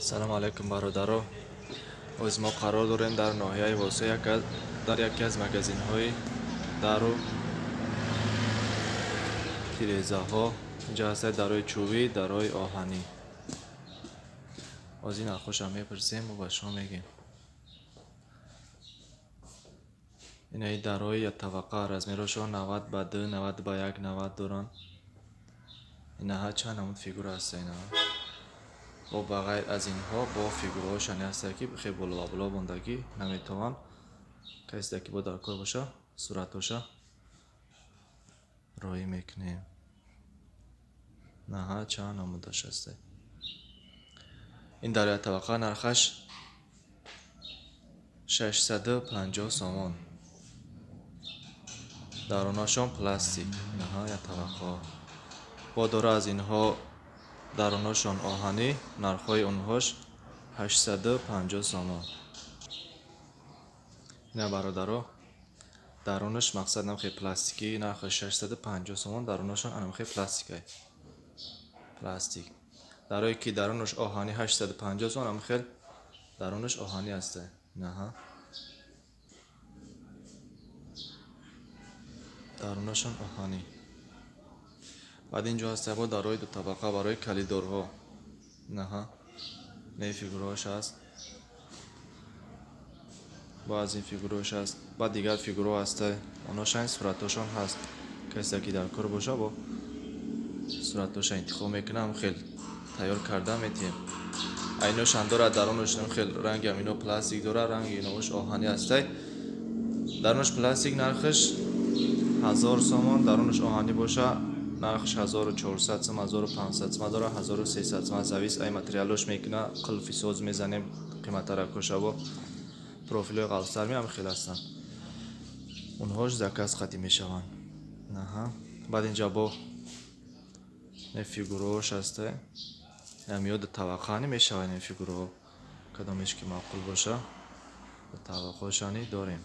Салому алайкум, бародаро. Оз мо қарор дорем дар ноҳияи Восеъ, дар яке аз магазинҳои дару тирезаҳо. Инҷа ҳастад дарҳои чӯбӣ, дарҳои оҳанӣ. Оз ин нархҳошам мепурсем ва ба шумо мегӯем. Инаи дарҳои яктабақа, размерҳошон 90 ба 2, 90 ба 1, 90 доранд. Инаҳа чанд намуд фигура ҳаста инаҳа. Бо ба ғайр аз инҳо бо фигураҳошане ҳастанд, ки хеле боло ба боло мондагӣ наметавонанд. Касе ки бо дар кор боша, суратҳоша роҳӣ мекунем. Наҳа чанд намудаш ҳаста. Ин дар яктабақа нархаш 650 сомон. Дарунашон пластик. Наҳа яктабақаҳо. Бо дора аз инҳо дарунашон оҳанӣ, нархҳои онҳош 850 сомон. Ина, бародаро, дарунаш мақсад намхе пластикӣ, нархаш 650 сомон, дарунашон анамхе пластикай. Пластик. Дарое ки дарунаш оҳанӣ 850 сомон, амхел дарунаш оҳанӣ ҳаста. Наҳа. Дарунашон оҳанӣ. Баъд инҷо ҳаста бо дарҳои дутабақа барои калидорҳо. Наҳа. Не фигураҳош ҳаст. Бо аз ин фигураҳош ҳаст. Баъд дигар фигураҳо ҳаста. Оношан суратҳошон ҳаст. Касе ки дар кор боша, бо суратҳоша интихоб мекунам, хел тайёр карда метиҳем. Айношан дорад дарунаш хел ранги амино пластик дорад, ранги инош оҳанӣ ҳастай. Дарунаш пластик нархаш 1000 сомон, дарунаш оҳанӣ боша нархаш 1400 сом, 1500 сом дора, 1300 сом, завис ай материалош мекуна, қулфи соз мезанем, қиматтаракошаво профилҳои ғалфсарми ҳам хел ҳастанд. Онҳош заказ қатӣ мешаванд. Наҳа. Баъд инҷа бо не фигураҳош ҳаста. Ҳамиё дутабақаани мешавад ин фигураҳо. Кадомеш ки маъқул боша, дутабақаҳошани дорем.